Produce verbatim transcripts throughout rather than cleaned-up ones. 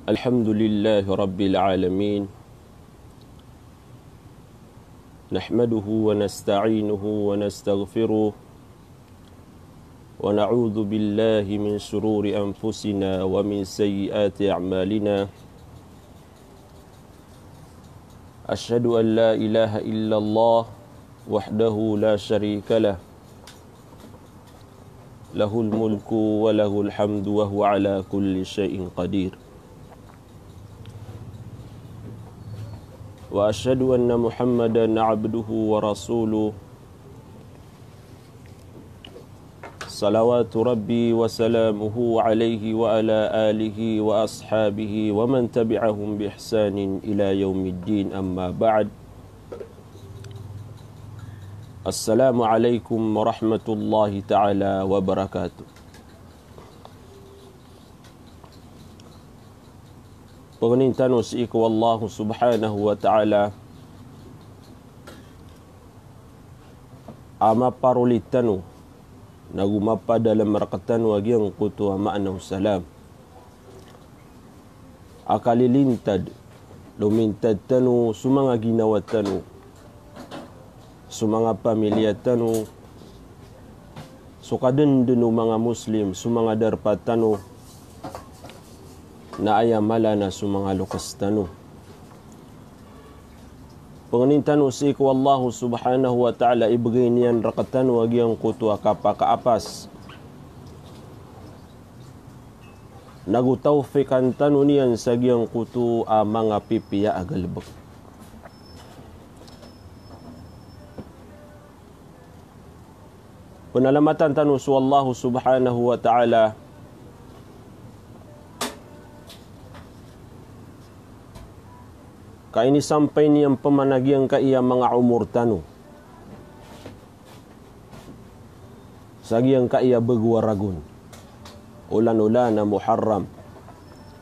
الحمد لله رب العالمين. نحمده ونستعينه ونستغفره، ونعوذ بالله من شرور أنفسنا ومن سيئات أعمالنا. أشهد أن لا إله إلا الله وحده لا شريك له، له الملك وله الحمد وهو على كل شيء قدير. وأشهد أن محمدا عبده ورسوله، صلوات ربي وسلامه عليه وعلى آله وأصحابه ومن تبعهم بإحسان إلى يوم الدين، أما بعد. السلام عليكم ورحمة الله تعالى وبركاته. Pangnin tano sii ko Allah subhanahu wa ta'ala a maparoli tano, nago mapadalem rektano a giyangkoto a maana o salam. A kalilintad, lomintad tano so manga ginawa tano, so manga pamilya tano, so kadenden o manga Muslim, so manga darpa tano, na aya mala na so manga loks tano. Pangnin tano sii ko Allah subhanahu wa ta'ala, ibegay niyan rektano a giyangkoto a kapakaapas, nago tawfikan tano niyan sa giyangkoto a manga pipiya a galebek. Penalamatan tano so Allah subhanahu wa ta'ala ka inisampay niyan peman a giyangkaya manga omor tano sa giyangkaya bego a ragon, olan-olan a Muharram.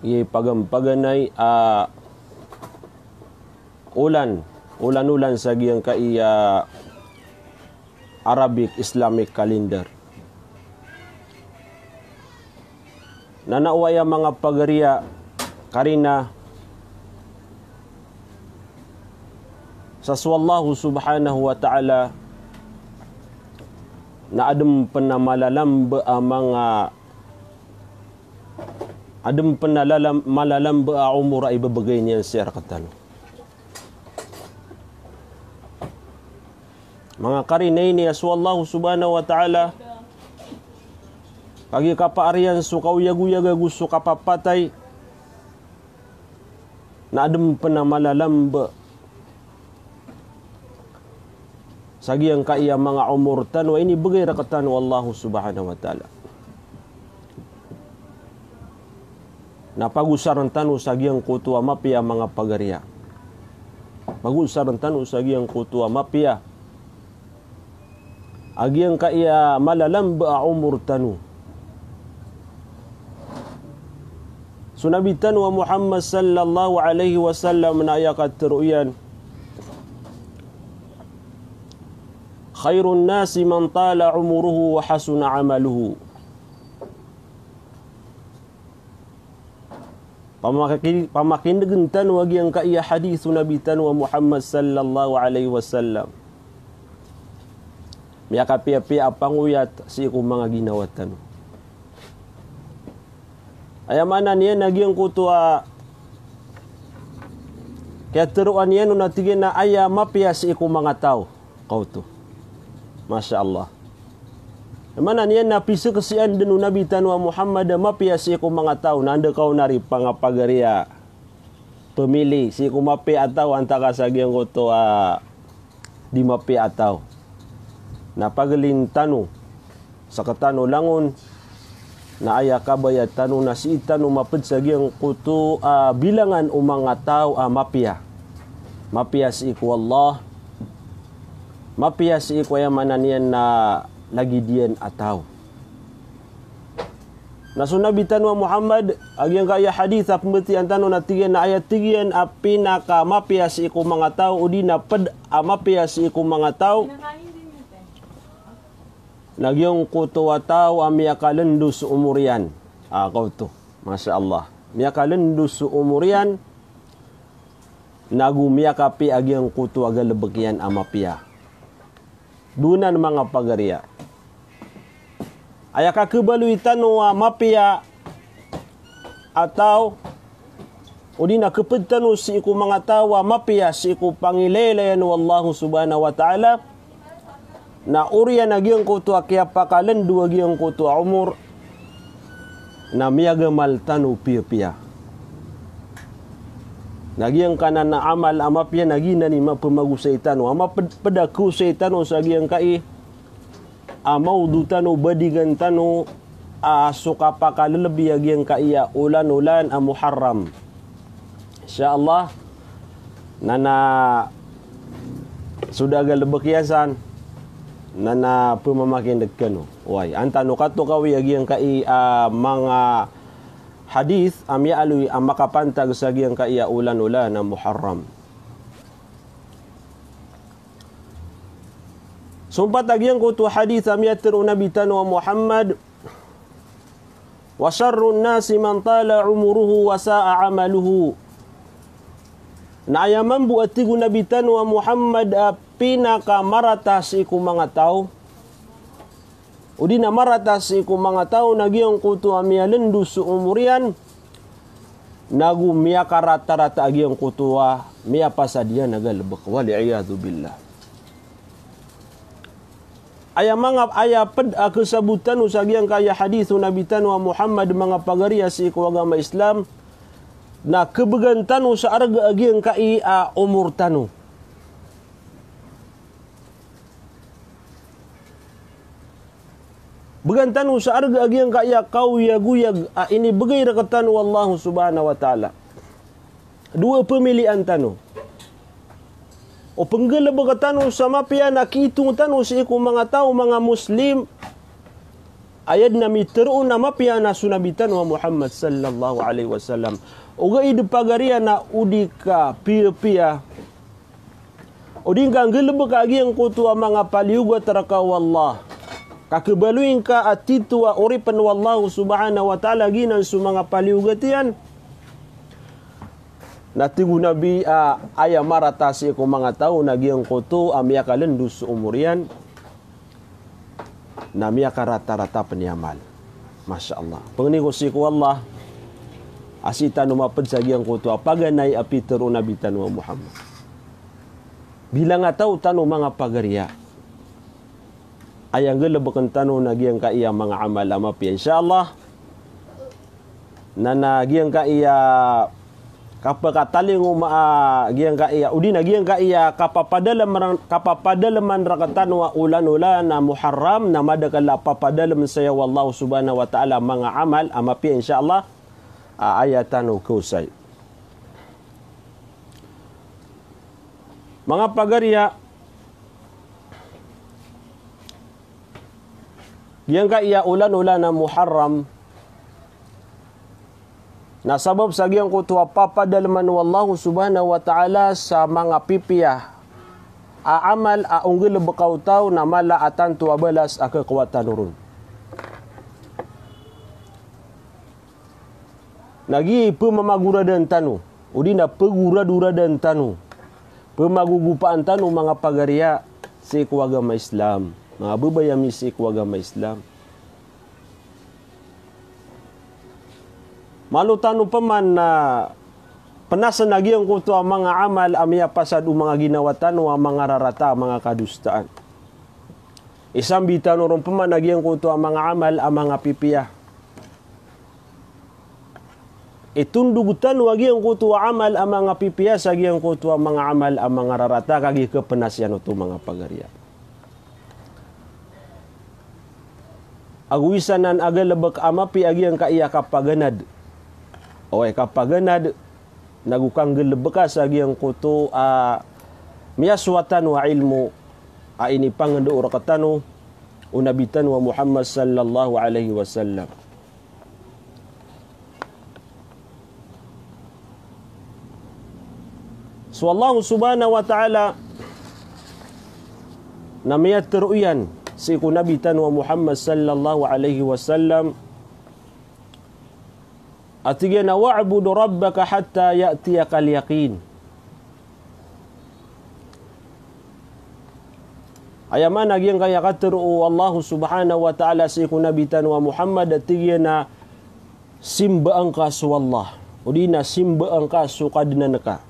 Iyai paganpaganay a olan, olan-olan sa giyangkaya Arabic Islamic calendar. Na aya manga pagariya karina sa so Allah subhanahu wa ta'ala, na adn pen a malalambe a manga, adn pen a lalam-, malalambe a omor a ibebegay niyan sii rektano. Manga karina ini a so Allah subhanahu wa ta'ala, kagiya kapaariyan so kaoyagoyag ago so kapapatay, na adn pen a malalambe sa giyangkaya manga omor tano a inibegay rektano o Allah subhanahu wa ta'ala. Na pagosaren tano sa giyangkoto a mapiya a manga pagariya. Pagosaren tano sa giyangkoto a mapiya a giyangkaya malalambe a omor tano. So Nabi tano a Muhammad sallallahu alaihi wasallam na aya katharo iyan, "Khairun nasi man tala umruhu wa hasuna amaluhu." Pamaki-, pamakinegen tano a giyangkaya hadith o Nabi tano a Muhammad sallallahu alaihi wasallam. Miyakapiyapiya a pangoyat sii ko manga ginawa tano. Aya maana niyan na giyangkoto a kiyatharoa niyan on na tig iyan a aya mapiya sii ko manga taw. Kaoto. Masha Allah. Aya maana niyan na piseksian den o Nabi tano a Muhammad a mapiya sii ko manga taw, na anda ka on ari pangapagari a pemili sii ko mapiya a taw antaa ka sa giyangkoto a di mapiya a taw. Na pagelin tano, sekatano langon, na aya kabaya tano na sii tano maped sa giyangkoto a bilangan o manga taw a mapiya. Mapiya sii ko Allah, mapiya sii ko aya maana niyan na lagid iyan a taw. Na so Nabi tano a Muhammad, a giyangkaya hadith a pembetian tano na tig iyan a aya tig iyan a pinakamapiya sii ko manga taw, odi na ped a mapiya sii ko manga taw, na giyangkoto a taw a miyakalendo so omor iyan. Ah, kaoto. Masha Allah. miyakalendo so omor iyan, nago miyakapiya a giyangkoto a galebek iyan a mapiya. Doon anan manga pagariya. Aya kakebaloy tano a mapiya a taw, odi na keped tano sii ko manga taw a mapiya sii ko pangilaylayan o Allah subhanahu wa ta'ala, na oriyan a giyangkoto a kiyapakalendo a giyangkoto a omor, na miyagamal tano piyapiya. Na giyangkanan a amal a mapiya na giyanan i mapemagosay tano, a maped-, ped a kosay tano sa giyangkai a mawdo tano, badigan tano, a so kapakalelebi a giyangkai a olan-olan a Muharram. Insha Allah, na na so da a galebek iyan san, na na pemamakineg kano. Oway, an tano katokawi a giyangkai a manga hadith a miyaaloy a makapantag sa giyangkai a olan-olan a Muharram. Sompat a giyangkoto a hadith a miyatero o Nabi tano a Muhammad, "Wa sharrun nasi man tala umruhu wa sa'a amaluhu." Na aya mambo a tig o Nabi tano a Muhammad a pinakamarata sii ko manga taw, odi na marata sii ko manga taw na giyangkoto a miyalendo so omor iyan, nago miyakaratarata a giyangkoto a miyapasad iyan a galebek. Wal iyadhu billah. Aya manga, aya ped a kesabot tano sa giyangkai a hadith o Nabi tano a Muhammad, manga pagariya sii ko agama Islam, na kebegan tano sa arga a giyangkai a omor tano. Began tano sa arga a giyangkai a kaoyagoyag a inibegay rektano o Allah subhanahu wa ta'ala. Dowa pemilian tano. O penggalebek tano sa mapiya na kiitong tano sii ko manga taw, manga Muslim, a aya den a mitero on a mapiya na so Nabi tano a Muhammad sallallahu alaihi wasallam. Ogaid pagariya na o di ka piyapiya, o di ngka nggalebeka a giyangkoto a manga paliyogat reka o Allah, ka kebaloy ngka a tito a oripen o Allah subhanahu wa ta'ala giyanan so manga paliyogat iyan. Na tig o Nabi a aya marata sii ko manga taw na giyangkoto a miyakalendo so omor iyan, na miyakaratarata pen i amal. Masha Allah. Pangni ko sii ko Allah a sii tano maped sa giyangkoto a paganay a pitero o Nabi tano a Muhammad. Bilangataw tano manga pagariya. Aya nggalebeken tano na giyangkaiya manga amal a mapiya, insha Allah. Na, na giyangkaiya kapakatalingoma, a, giyangkaiya, odi na giyangkaiya kapapadaleman, kapapadaleman rektano a olan-olan a Muharram, na madakel a papadalem saya o Allah subhanahu wa ta'ala manga amal a mapiya, insha Allah. A, aya tano kaosay. Manga pagariya, giyangkaiya olan-olan a Muharram, na sabap sa giyangkoto a papadaleman o Allah subhanahu wa ta'ala sa manga pipiya a amal a onggalebeka o taw na mala a tanto a balas a kekowa tano ron. Na giya i pemamagoradan tano, odi na pegoradoradan tano, pemagogopaan tano manga pagariya sii ko agama Islam, manga babay ami sii ko agama Islam. Malo tano peman na penasen a giyangkoto a manga amal a miyapasad o manga ginawa tano a manga rarata, a manga kadosaan. Isambi tano ron peman a giyangkoto a manga amal a manga pipiya. Itondog tano a giyangkoto a amal a manga pipiya sa giyangkoto a manga amal a manga rarata, kagiya kepenas iyan oto manga pagariya. Ago isa nan a galebek a mapiya a giyangkaiya kapaganad. Oway, kapaganad, nago kanggalebeka sa giyangkoto a miyasowa tano a ilmo a inipangndao rektano o Nabi tano a Muhammad sallallahu alaihi wasallam. So Allah subhanahu wa ta'ala na miyatero iyan sii ko Nabi tano a Muhammad sallallahu alaihi wasallam A tig iyan a, "Wa'bud rabbaka hatta ya'tiyakal yaqin." Aya maana giyangkaya katharo o Allah subhanahu wa ta'ala sii ko Nabi tano a Muhammad, a tig iyan a, "Simbaa ngka so Allah." O di na simbaa ngka so Kadnan ka.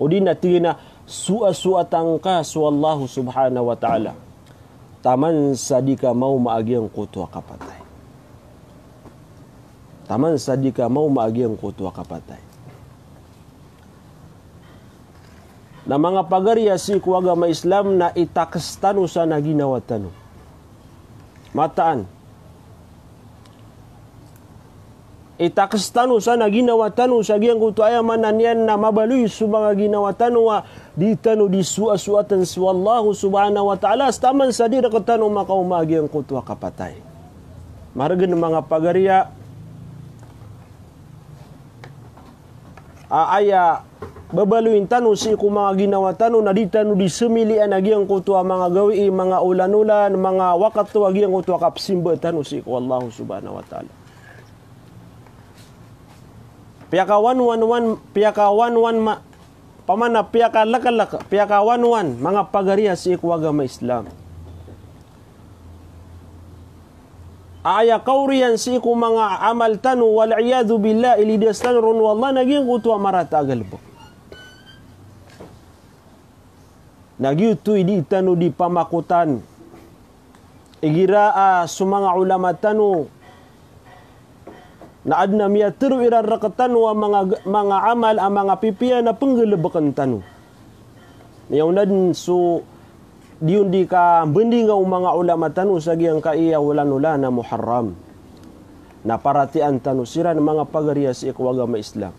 O di na tig iyan a soasoatan ka so Allah subhanahu wa ta'ala. Taman sa di ka maoma a giyangkoto a kapatay. Taman sa di ka maoma a giyangkoto a kapatay. Na manga pagari a sii ko agama Islam na itakes tano san a ginawa tano. Mataan. Itakes tano san a ginawa tano sa giyangkoto aya maana niyan na mabaloy so manga ginawa tano a di tano di soasoaten so Allah subhanahu wa ta'ala, sa taman sa di rektano makaoma a giyangkoto a kapatay. Maregen manga pagari a a, aya babaloyin tano sii ko manga ginawa tano na di tano di semilian a giyangkoto a manga gawii, manga olanolan, manga wakato a giyangkoto a kapsimba tano sii ko Allah subhanahu wa ta'ala. Piyakawanwan, wan, piyakawanwan ma, pamana piyakalekelek, piyakawanwan, manga pagari a sii ko agama Islam. Aya kaoriyan sii ko manga amal tano, wal iyadhu billah, ilidas tano ron o Allah na giyangkoto a marata a galebek. Na giyoto i di tano di pamakotan. Igira a so manga ulama tano na aden a miyatharo iran rektano a manga, manga amal a manga pipiya na penggalebeken tano. Miyaona den so di on di kambendinga o manga ulama tano sa giyangkai a olanolan a Muharram. Na paratiyayaan tano siran manga pagari a sii ko agama Islam.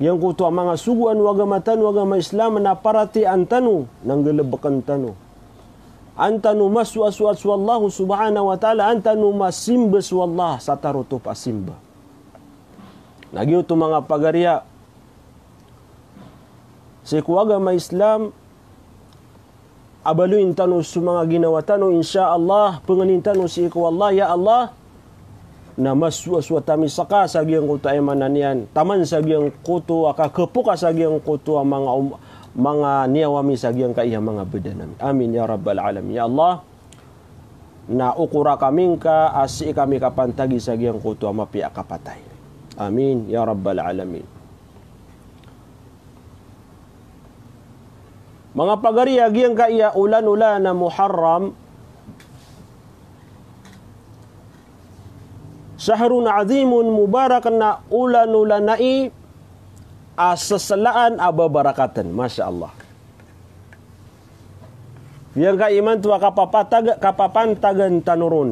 Giyangkoto a manga sogoan o agama tano, agama Islam, na paratiyayaan tano, na nggalebeken tano. An tano masoasoat so Allah subhanahu wa ta'ala, an tano masimba so Allah sa tarotop a simba. Na giyoto manga pagari a sii ko agama Islam, a baloyin tano so manga ginawa tano, insha Allah, pengenin tano sii ko Allah, ya Allah, na masoasoat ami seka sa giyangkoto a aya maana niyan, taman sa giyangkoto a kakepoka sa giyangkoto a manga om-, manga niyawa mi sa giyangkai a manga badan ami. Amin ya rabbal alamin. Ya Allah, na okora kami ngka a sii kami kapantagi sa giyangkoto a mapiya a kapatay. Amin ya rabbal alamin. Manga pagari a giyangkai a olanolan a Muharram, shahrun azimun mubarak, na olanolan ai a seselaan a babarakaten. Masha Allah. Giyangkai imanto a kapapatag-, kapapantagan tano ron.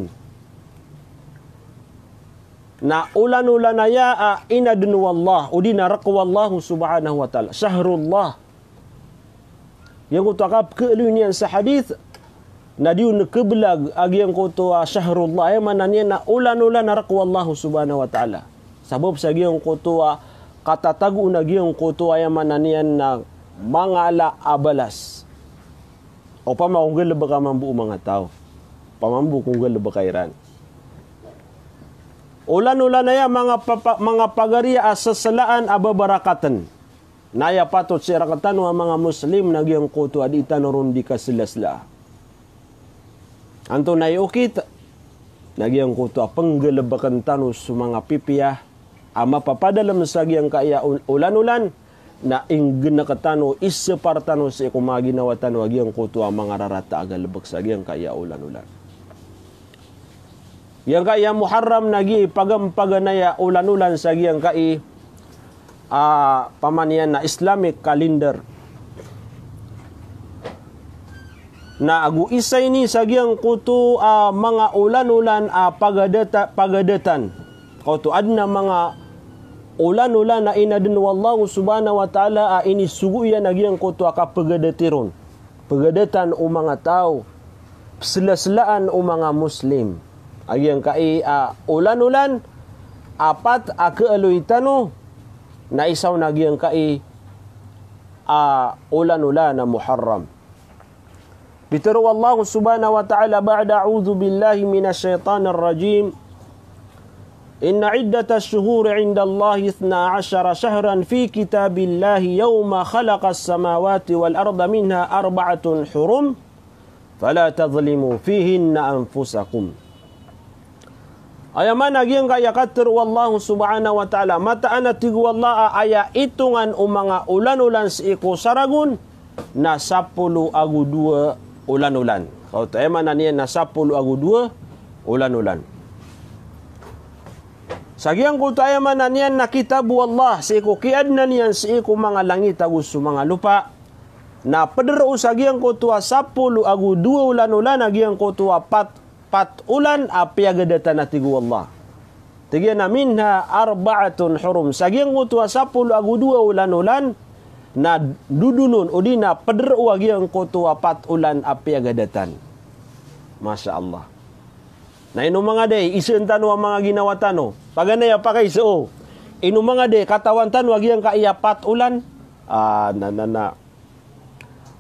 Na olanolan aya a inaden o Allah, odi na rek o Allah subhanahu wa ta'ala. Shahrullah. Giyangkoto a kapekhaaloy niyan sa hadith, na di on kebelag a giyangkoto a shahrullah, aya maana niyan na olanolan a rek o Allah subhanahu wa ta'ala. Sabap sa giyangkoto a katatago on a giyangkoto a aya maana niyan na manga ala a balas. Opama ko nggalebek a mambo o manga taw. Opama mambo ko nggalebek a iran. Olanolan aya manga papa-, manga pagari a seselaan a babarakaten. Na aya patot sii rektano a manga Muslim na giyangkoto a di tano ron di kaselaselaa. Antonaa i okit? Na giyangkoto a penggalebeken tano so manga pipiya a mapapadalem sa giyangkai a ol-, olanolan, na inggenek tano, isepar tano sii ko manga ginawa tano a giyangkoto a manga rarata a galebek sa giyangkai a olanolan. Giyangkai a Muharram na giya i pagampaganay a olanolan sa giyangkai a, pamaniyan na Islamic calendar. Na ago isa ini sa giyangkoto a manga olanolan a pagadata-, pagadatan. Kaoto aden a manga olanolan a inaden o Allah subhanahu wa ta'ala a inisogo iyan a giyangkoto a kapagadati ron. Pagadatan o manga taw, peselaselaan o manga Muslim. A giyangkai a olanolan, apat a khaaloy tano, na isa on a giyangkai a olanolan a Muharram. Pitharo o Allah subhanahu wa ta'ala ba'da a'udhu billahi minash shaytanir rajim. Inna iddatash shuhuri indallahi ithna ashara shahran fi kitabillahi yawma khalaqas samawati wal arda minha arba'atun hurum. Fala tadhlimu fihinna anfusakum. Aya maana giyangkaya katharo o Allah subhanahu wa ta'ala, mataan a tig o Allah a aya itongan o manga olan-olan sii ko saragon na sapolo ago dowa olan-olan. Kaoto aya maana niyan na sapolo ago dowa olan-olan. Sa giyangkoto aya maana niyan na kitab o Allah sii ko kiyaadnan iyan sii ko manga langit ago so manga lopa. Na pederoon sa giyangkoto a sapolo ago dowa olan-olan a giyangkoto a pat, pat olan a piyagadatan a tig o Allah. Tig iyan a minha arba'atun hurum. Sa giyangkoto a sapolo ago dowa olan-olan na dodonon odi na pederoon a giyangkoto a pat olan a piyagadatan. Masha Allah. Na ino manga day, isaan tano a manga ginawa tano. Paganay a pakaiza o. Ino manga day, katawan tano a giyangkaya pat olan. Ah, na, na, na.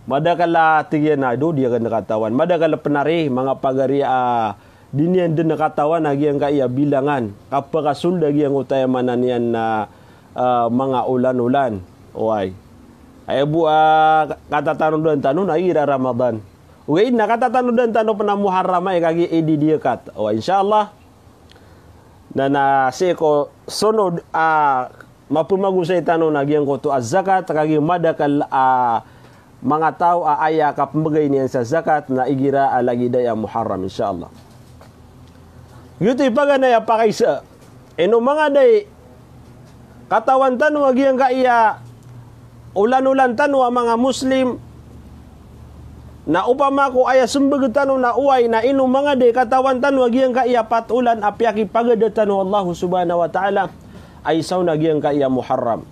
Madakl a tig iyan a, do, di akn katawan. Madakl a pn ari, manga pagari a, di niyan dn katawan a giyangkaya bilangan. Kapakasold a giyangkoto aya maana niyan na, ah, manga olan-olan. Oway. Aya bo a katatanodan tano na igira Ramadan. Ogaid na katatanodan tano pn a Muharram a kagiya idi di kat. Oway, insha Allah. Na, na sii ko sonod a mapmagosay tano na giyangkoto a zakat, kagiya madakl a manga taw a aya kapmbgay niyan sa zakat na igira a lagid aya Muharram, insha Allah. Giyoto i paganay a pakaiza. Ino manga day, katawan tano a giyangkaya olan-olan tano a manga Muslim, na opama ko aya smbag tano na oway na ino manga day katawan tano a giyangkaya pat olan a piyakipagadatan o Allah subhanahu wa ta'ala, a isa on a giyangkaya Muharram.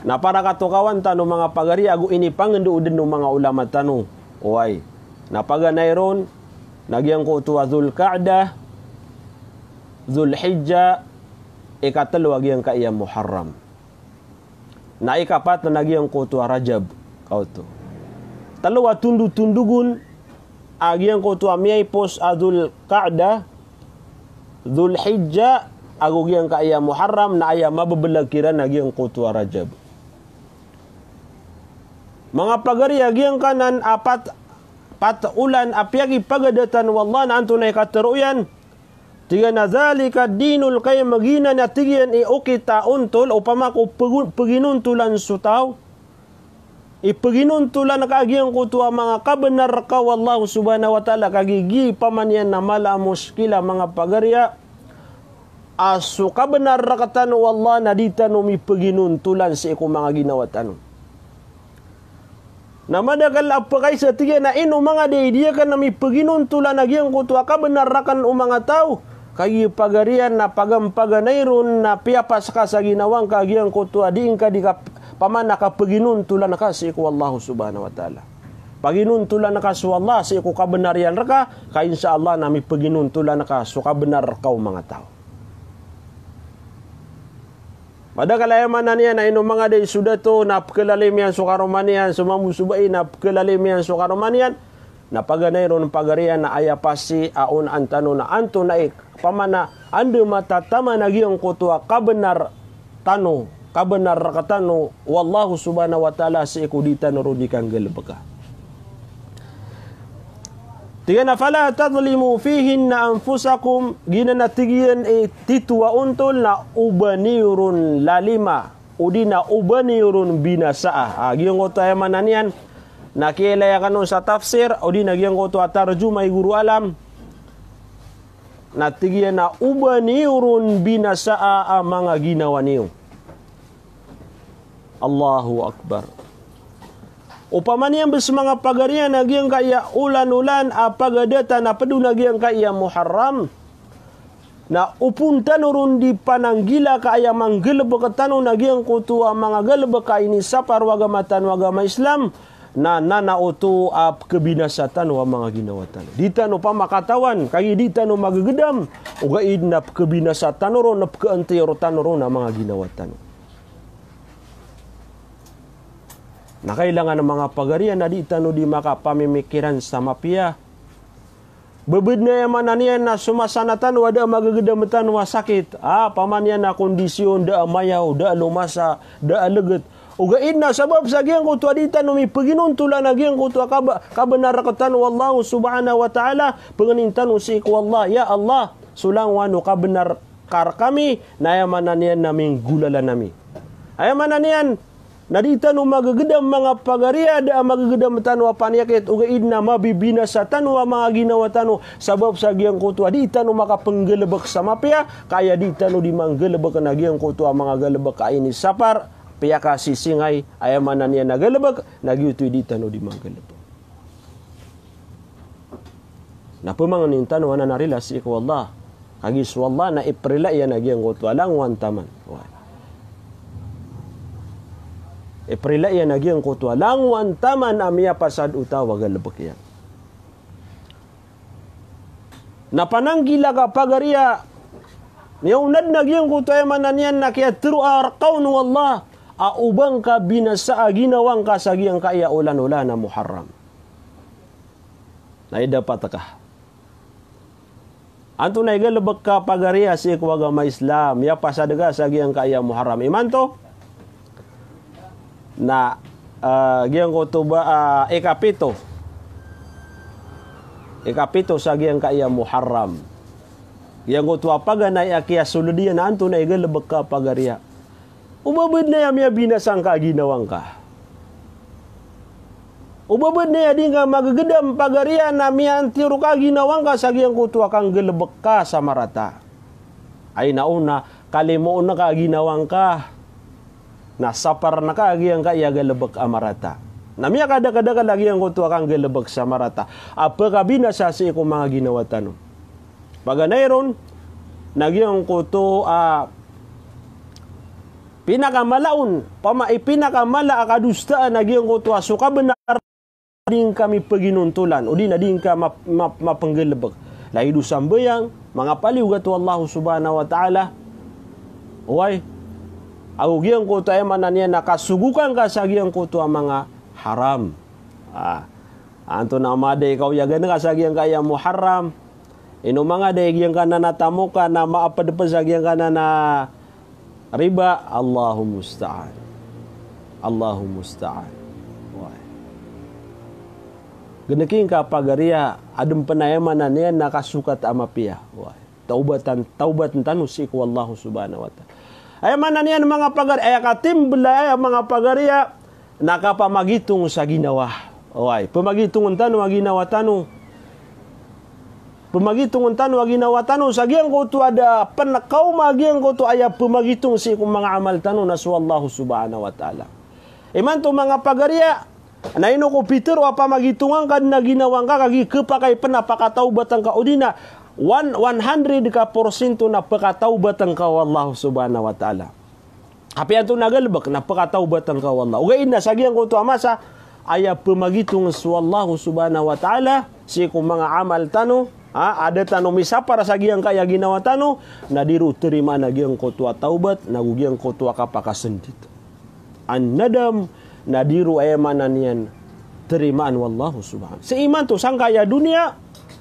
Na para katokawan tano manga pagari ago inipangndao dn o manga ulama tano. Oway. Na paganay ron, na giyangkoto a Dhul Qa'dah, Dhul Hijjah, ikatlo a giyangkaya Muharram. Na ikapat na giyangkoto a Rajab. Kaoto. Tlo a tondotondogon a giyangkoto a miyaipos a Dhul Qa'dah, Dhul Hijjah, ago giyangkaya Muharram, na aya mabablag kiran a giyangkoto a Rajab. Manga pagari a giyangkanan a pat, pat olan a piyakipagadatan o Allah na antonaa i katharo iyan. Tig iyan a dhalika dinul qayyim, giyanan a tig iyan i okit a ontol, opama ko pg, pginontolan so taw. Ipginontolan ka a giyangkoto a manga kabnar rka o Allah subhanahu wa ta'ala, kagiya giya pman iyan na mala a muskila manga pagari a, a so kabnar rktano o Allah na di tano mipginontolan sii ko manga ginawa tano. Na madakl a pkaiza tig iyan a ino manga day di akn na mipginontolan a giyangkoto a kabnar rakn o manga taw. Kagiya pagari iyan na pagampaganay ron na piyapas ka sa ginawa ngka a giyangkoto a di ngka di ka pamana kapginontolan ka sii ko Allah subhanahu wa ta'ala. Paginontolan ka so Allah sii ko kabnar iyan rka, ka insha Allah na mipginontolan ka so kabnar rka o manga taw. Madakl a aya maana niyan na ino manga day so dato na pkhlalim iyan so karoma niyan, so mambo so bai na pkhlalim iyan so karoma niyan. Na paganay ron pagari iyan na aya pasi a onaan tano na antonaa i pamana anda matataman a giyangkoto a kabnar tano, kabnar rktano o Allah subhanahu wa ta'ala sii ko di tano ron di kanggalbka. Tig iyan a, "Fala tadhlimu fihinna anfusakum," giyanan a tig iyan i tito a ontol na oba niyo ron lalima, odi na oba niyo ron binasaa. Ah, giyangkoto aya maana niyan, na kiyailay akn on sa tafsir, odi na giyangkoto a tarjuma i Guru Alam, na tig iyan a oba niyo ron binasaa a manga ginawa niyo. Allahu Akbar. Opama niyan bs manga pagari iyan a giyangkaya olan-olan a pagadatan a pd on a giyangkaya Muharram. Na opama tano ron di pananggila ka aya manggalbk tano na giyangkoto a manga galbk a inisapar o agama tano a agama Islam. Na nana oto a pkbinasa tano a manga ginawa tano. Di tano pamakatawan, kagiya di tano magagdam, ogaid na pkbinasa tano ron, na pkaantiyor tano ron a manga ginawa tano. Na kailangan a manga pagariya na di tano di makapamimikiran sa mapiya. Bebed na aya maana niyan na so masa tano a da a magegedam tano a sakit. Ah, pamaniyan a kondisyon, da a mayaw, da a lomasa, da a leget. Ogaid na sabap sa giyangkoto a di tano mipeginontolan a giyangkoto a kab-, kabenar rektano o Allah subhanahu wa ta'ala, pengenin tano sii ko Allah, ya Allah, so langowan o kabenar ka rekami, na aya maana niyan na minggolalan ami. Aya maana niyan, na di tano magegedam manga pagariya, da a magegedam tano a paniyakit, ogaid na mabibinasa tano a manga ginawa tano, sabap sa giyangkoto a di tano makapenggelebek sa mapiya, ka aya di tano di manggelebek na giyangkoto a manga galebek a inisapar, piyakasisingay, aya maana niyan na galebek, na giyoto i di tano di manggelebek. Na pemangenin tano a na narila sii ko Allah. Kagiya so Allah na iperila iyan a giyangkoto a langowan taman. Wa. Iperila iyan a giyangkoto a langowan taman a miyapasad o taw a galebek iyan. Na pananggila ka pagariya, miyaonad na giyangkoto aya maana niyan na kiyatero a rekaw o Allah, a o ba ngka binasa a ginawa ngka sa giyangkaya olan-olan a Muharram. Na ida pateka. Antonaa i galebek ka pagariya sii ko agama Islam, miyapasad ka sa giyangkaya Muharram. Imanto? Na, ah, giyangkoto ba, ah, ikapito. Ikapito sa giyangkaya Muharram. Giyangkoto a paganay a kiyasoled iyan na antonaa i galebek ka pagariya. O ba bed na aya miyabinasa ngka a ginawa ngka. O ba bed na aya di ngka magegedam pagariya na miyantiyor ka a ginawa ngka sa giyangkoto a kanggalebek ka sa marata. Ay na ona, kalimoon ka a ginawa ngka. Na sapar ngka a giyangkaya galebek a marata. Na miyakadakadakel a giyangkoto a kanggalebek sa marata. A pekabinasa sii ko manga ginawa tano. Paganay ron, na giyangkoto a pinakamala on, pama-, i pinakamala a kadosaan a giyangkoto a so kabenar di ngka mipeginontolan, odi na di ngka map-, map-, mapenggalebek. Lagid o sambayang, manga paliyogat o Allah subhanahu wa ta'ala. Oway. Ago giyangkoto aya maana niyan na kasogokan ka sa giyangkoto a manga haram. Ah. Antonaa mada i kaoyagan ka sa giyangkaya Muharram. Ino manga da i giyangkanan a tamokan a maapedped sa giyangkanan a riba, Allahul musta'an. Allahul musta'an. Wai. Geneki ngka pagariya, aden pen a aya maana niyan na kasokat a mapiya. Wai. Tawbatan, tawbat tano sii ko Allah subhanahu wa ta'ala. Aya maana niyan manga pagari, aya katimbel aya manga pagariya, na kapamagitong sa ginawa. Oway, pemagitongen tano a ginawa tano. Pemagitongen tano a ginawa tano sa giyangkoto a da pen kaoma giyangkoto aya pemagitong sii ko manga amal tano na so Allah subhanahu wa ta'ala. Imanto manga pagariya, na ino ko pitero a pamagitongan ka den a ginawa ngka kagiya kepakay pen a pakatawbatan ka odi na one, one hundred ka porsyento na pakatawbatan ka o Allah subhanahu wa ta'ala. Apiya antonaa a galebek na pakatawbatan ka o Allah. Ogaid na sa giyangkoto a masa, aya pemagitong so Allah subhanahu wa ta'ala, sii ko manga amal tano, ha, a da tano misapar sa giyangkaya ginawa tano, na di ron terimaan a giyangkoto a tawbat, na go giyangkoto a kapakasendit. An-nadam, na di ron aya maana niyan terimaan o Allah subhanahu. Sii imanto sangkaya doniya,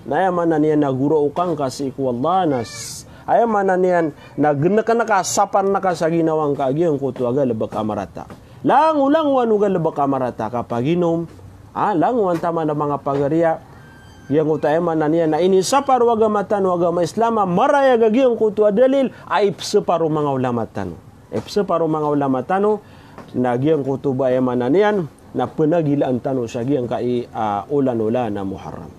na aya maana niyan na goraokan ka sii ko Allah, na s-, aya maana niyan na geneken ka, sapar ka sa ginawa ngka a giyangkoto a galebek a marata. Langolangowan o galebek a marata, kapaginom, ah, langowan taman a manga pagariya, giyangkoto aya maana niyan na inisapar o agama tano a agama Islam a marayag a giyangkoto a dalil a ipesapar o manga ulama tano. Ipesapar o manga ulama tano, na giyangkoto ba aya maana niyan, na penagilaan tano sa giyangkai a olan-olan a Muharram.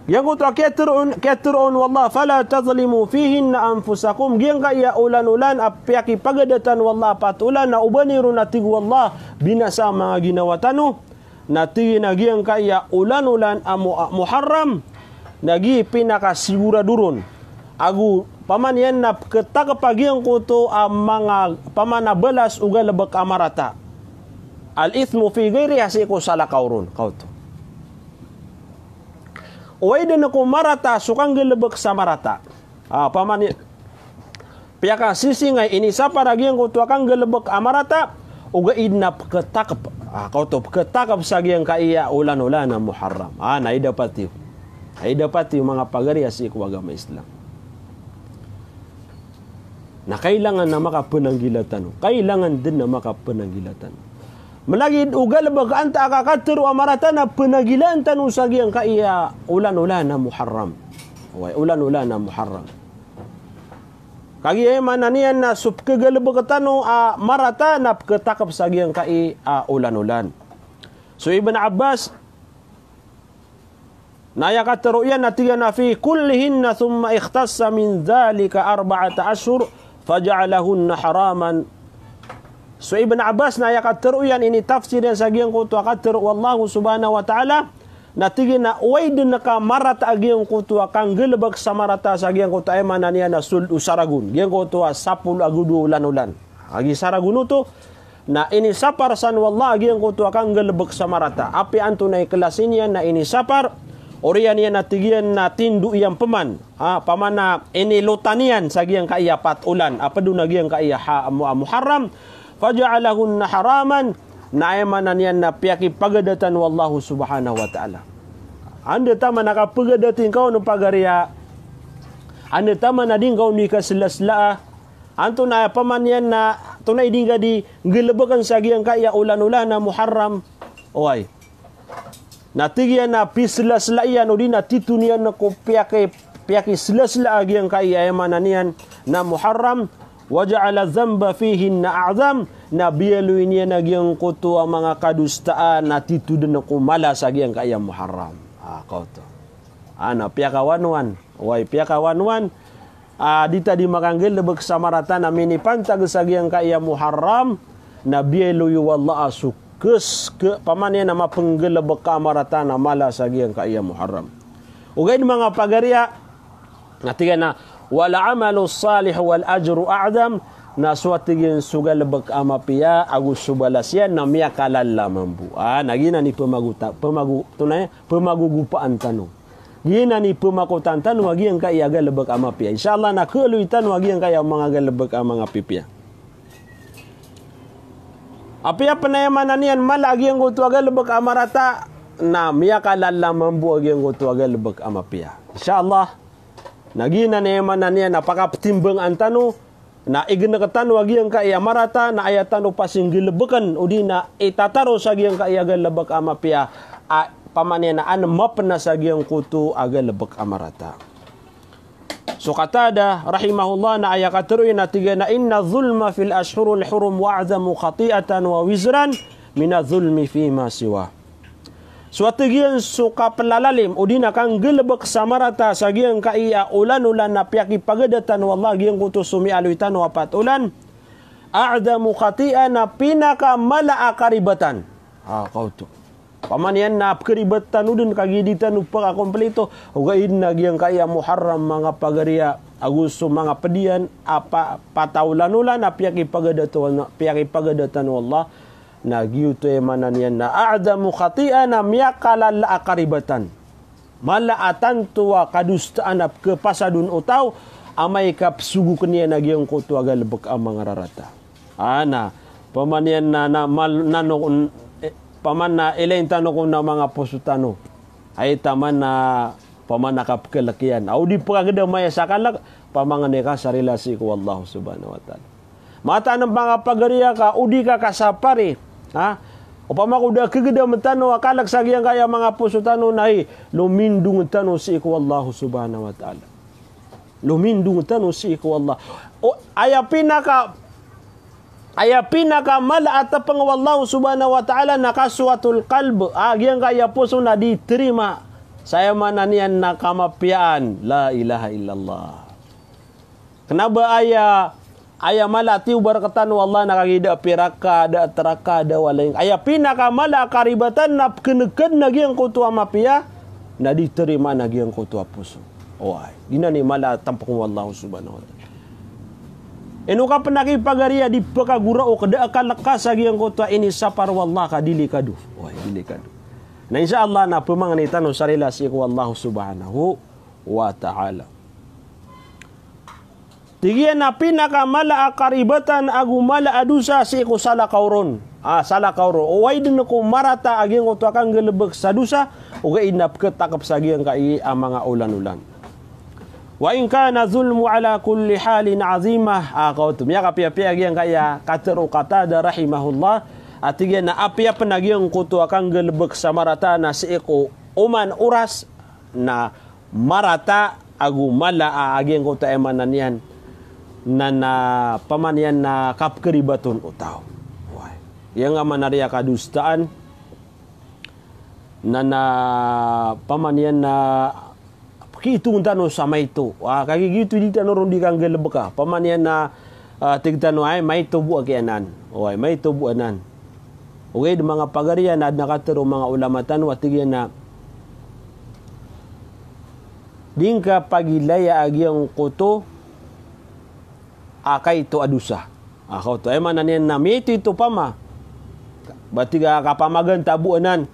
Giyangkoto a kiyatero on, kiyatero on o Allah, "Fala tazlimu fihinna anfusakum." Giyangkaya olan-olan a piyakipagadatan o Allah a pat olan na oba niron a tig o Allah, binasa manga ginawa tano. Na tig iyan a giyangkaya olan-olan a Mu-, a Muharram, na giya i pinakasigorado ron. Ago pamaniyan na ketak pa giyangkoto a manga pamana balas o galebek a marata. Al-ithmu fi ghairiha, sii ko salakaw ron, kaoto. Oway den ko marata so kanggalebek sa marata. Ah, pamaniyan piyakasisingay, inisapar a giyangkoto a kanggalebek a marata, ogaid na peketakep. Ah, kaoto, peketakep sa giyangkaya olan-olan a Muharram. Ah, na ida patiyo. Ida patiyo, manga pagari a sii ko agama Islam. Na kailangan na makapenanggila tano. Kailangan den na makapenanggila tano. Malagid o galebek antaa ka katero a marata na penanggilaan tano sa giyangkaya olan-olan a Muharram. Oway, olan-olan a Muharram. Kagiya aya maana niyan na so pekegalebek tano a marata na peketakep sa giyangkaya olan-olan. So Ibn Abbas, na aya katero iyan na tig iyan a fi kullihinna thumma ikhtassa min dhalika arba'ata ashhur faja'alahunna haraman. So Ibn Abbas na aya katero iyan, initafsir iyan sa giyangkoto a katero o Allah subhanahu wa ta'ala, na tig iyan a oway den ka marata a giyangkoto a kanggalebek sa marata sa giyangkoto a aya maana niyan na sold o saragon, giyangkoto a sapolo ago dowa olan-olan. Agi saragon oto, na inisapar san o Allah a giyangkoto a kanggalebek sa marata. Apiya antonaa i klasi niyan na inisapar, oriyan iyan a tig iyan na tindo iyan peman. Ah, pamana inilotan iyan sa giyangkaya pat olan, a ped on a giyangkaya ha-, mu-, Muharram. Faja'alahunna haraman, na aya maana niyan na piyakipagadatan o Allah subhanahu wa ta'ala. Anda taman a kapagadati ngka on pagari a, anda taman a di ngka on ikaselaselaa, antonaa aya pamana niyan na, antonaa i di ngka di nggalebeken sa giyangkaya olan-olan a Muharram. Oway. Na tig iyan na piselasela iyan, odi na tito niyan ko piyaki-, piyakiselasela a giyangkaya aya maana niyan na Muharram. Wa ja'ala dhanba fihinna a'zam. Na biyaloy niyan a giyangkoto a manga kadosaan na tito den ko mala sa giyangkaya Muharram. Ah, kaoto. Ah, na piyakawanwan. Oway, piyakawanwan. Ah, di ta di makanggalebek sa marata na minipantag sa giyangkaya Muharram, na biyaloy o Allah a so kes-, ke-, pamana niyan na mapenggalebek a marata na mala sa giyangkaya Muharram. Ogaid manga pagari a, na tig iyan a, wal amalu salih wal ajru a'zam, na so a tig iyan so galebek a mapiya, ago so balas iyan, na miyakalala mambo. Ah, na giyanan i pemago-, pemago-, antonaa i, pemagogopaan tano. Giyanan i pemakotan tano a giyangkaya galebek a mapiya. Insha Allah na kaaloy tano a giyangkaya manga galebek a manga pipiya. Apiya pen aya maana niyan mala a giyangkoto a galebek a marata, na miyakalala mambo a giyangkoto a galebek a mapiya. Insha Allah, na giyanan aya maana niyan na pakapethimbang tano, na igenek tano a giyangkaya marata, na aya tano pasinggalebeken, odi na itataro sa giyangkaya galebek a mapiya, a, pamana niyan na an mapena sa giyangkoto a galebek a marata. So Qatada, rahimahullah, na aya katero iyan na tig iyan a, inna dhulma fil ashhuril hurum wa a'zamu khati'atan wa wizran mina dhulmi fima siwa. So a tig iyan so kapelalalim, odi na kanggalebek sa marata sa giyangkaya olan-olan a piyakipagadatan o Allah giyangkoto so miyaaloy tano a pat olan. A'zamu khati'ah, na pinakamala a karibatan. Ah, kaoto. Pamana niyan na pekeribatan o den kagiya di tano pekakomplito. Ogaid na giyangkaya Muharram manga pagari a, ago so manga ped iyan a pa-, pataolan-olan a piyakipagadato-, piyakipagadatan o Allah. Na giyoto aya maana niyan na a'zamu khati'ah, na miyakalala a karibatan. Mala a tanto a kadosaan a kepasadon o taw, amay ka pesogoken iyan a giyangkoto a galebek a manga rarata. Ana, pamana niyan na, na, mal-, nano, eh, pamana ilay tano ko na manga poso tano. Ay taman na, pamana kapekelek iyan. Aw di pekagedam aya sa kalek, pamangni ka sa rila sii ko Allah subhanahu wa ta'ala. Mataan a manga pagari a ka, o di ka kasapari. Ha? Opama ko da kegedam tano a kalek sa giyangkaya manga poso tano na hay, lomindong tano sii ko Allah subhanahu wa ta'ala. Lomindong tano sii ko Allah. O, aya pinaka, aya pinakamala a tepeng o Allah subhanahu wa ta'ala na kaswatul qalb. A giyangkaya poso na di terima. Sa aya maana niyan na kamapiyaan. La ilaha illallah. Kena ba aya, aya mala a tiyobar rektano o Allah na kagiya da piraka, da teraka, da walay. Aya pinakamala a karibatan na pekeneken a giyangkoto a mapiya, na di terima a giyangkoto a poso. Oway, giyanan i mala a tepeng o Allah subhanahu wa ta'ala. Ino ka pen a kipagari a di pekagora o keda a kalek ka sa giyangkoto a inisapar o Allah ka delikado. Oway, delikado. Na insha Allah na pemangni tano sa rila sii ko Allah subhanahu wa ta'ala. Tig iyan a pinakamala a karibatan ago mala a dosa sii ko salakaw ron. Ah, salakaw ron. Oway dn ko marata a giyangkoto a kanggalbk sa dosa, ogaid na pkhatakp sa giyangkai a manga olan-olan. Wa in kana zulmu ala kulli halin azima. Ah, kaoto. Miyakapiyapiya giyangkai a katharo o Qatada rahimahullah. A tig iyan a apiya pn a giyangkoto a kanggalbk sa marata na sii ko oman oras na marata ago mala a giyangkoto a aya maana niyan na, na pamaniyan na kapkharibat on o taw. Oway. Aya nga maana riya kadosaan na, na pamaniyan na pkhitongan tano sa maito. Ah, kagiya giyoto i di tano ron di kanggalbka. Pamaniyan na, ah, tig tano ay maito bo a kiyanan. Oway, maito bo anan. Ogaid manga pagariya na adn a katharo o manga ulama tano a tig iyan a di ngka pagilaya a giyangkoto a kaito a dosa. Ah, kaoto. Aya maana niyan na miyaito-ito pama. Ba tig a kapamaganta bo anan.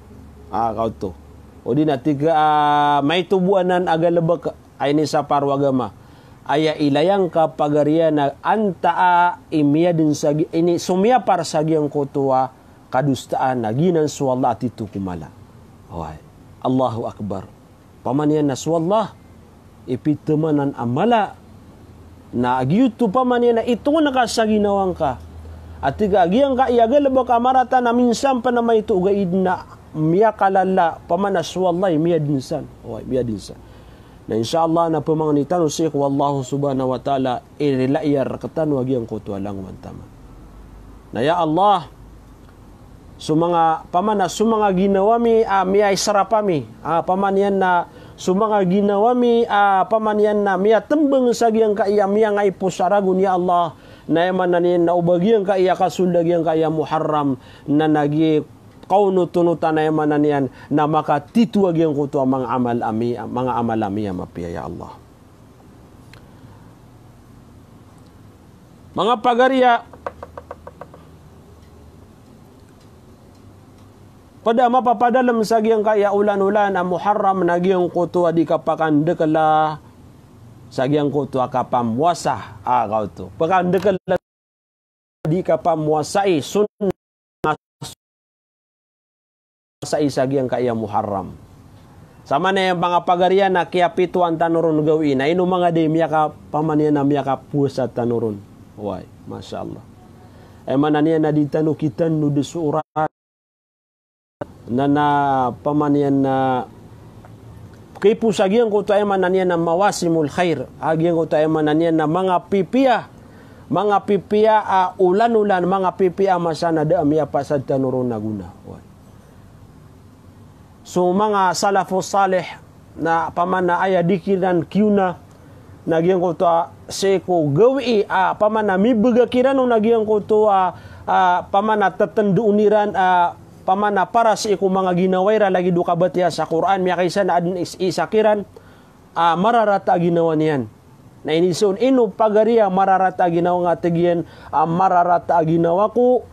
Ah, kaoto. O di na tig a, ah, maito bo anan a galbk a inisapar o agama. Aya ilaya ngka pagariya na antaa i miyadn sa gi-, ini so miyapar sa giyangkoto a kadosaan na giyanan so Allah a tito ko mala. Oway. Allahu Akbar. Pamaniyan na so Allah i pithamanan a mala. Na giyoto pamaniyan na itongan ka sa ginawa ngka. A tig a giyangkai a galbk a marata na minsan pn a maito ogaid na miyakalala, pamana so Allah i miyadn san. Oway, miyadn san. Na insha Allah na pamangni tano sii ko Allah subhanahu wa ta'ala i rilai rktano a giyangkoto a langowan taman. Na ya Allah, so manga, pamana so manga ginawa mi a miyaisrap ami, a pamaniyan na so manga ginawa mi a pamaniyan na miyatmbang sa giyangkai a miyangaipos a ragon ya Allah, na aya maana niyan na o ba giyangkai a kasold a giyangkai a Muharram, na na gi kaonotonotan a aya maana niyan na makatito a giyangkoto a manga amal ami, manga amal ami a mapiya ya Allah. Manga pagariya, pd a mapapadalm sa giyangkai a olan-olan a Muharram na giyangkoto a di kapakandkla sa giyangkoto a kapamowasa. Ah, kaoto. Pakandkla di kapamowasai, sunnah sa isa giyangkai a Muharram. Sa maana iyan manga pagariya na kiyapitoan tano ron gawii, na ino manga di miyaka-, pamaniyan na miyakapowasa tano ron. Oway, masha Allah. Aya maana niyan na di tano kitano di so oras na, na pamaniyan na kaipo sa giyangkoto aya maana niyan na mawasimul khair. A giyangkoto aya maana niyan na manga pipiya, manga pipiya a olan-olan, manga pipiya a masa na da a miyapasad tano ron a gona. Oway. So manga salafus salih na pamana aya di kiran kiyona na giyangkoto a sii ko gawii a pamana mibga kiran on a giyangkoto a, a pamana ttndon iran a pamana para sii ko manga ginawa iran lagid o kabatiya sa Qur'an, miyakaisa na adn is-, isa kiran a mararata a ginawa niyan. Na inisoon, ino pagariya mararata a ginawa nga? Tig iyan a mararata a ginawa ko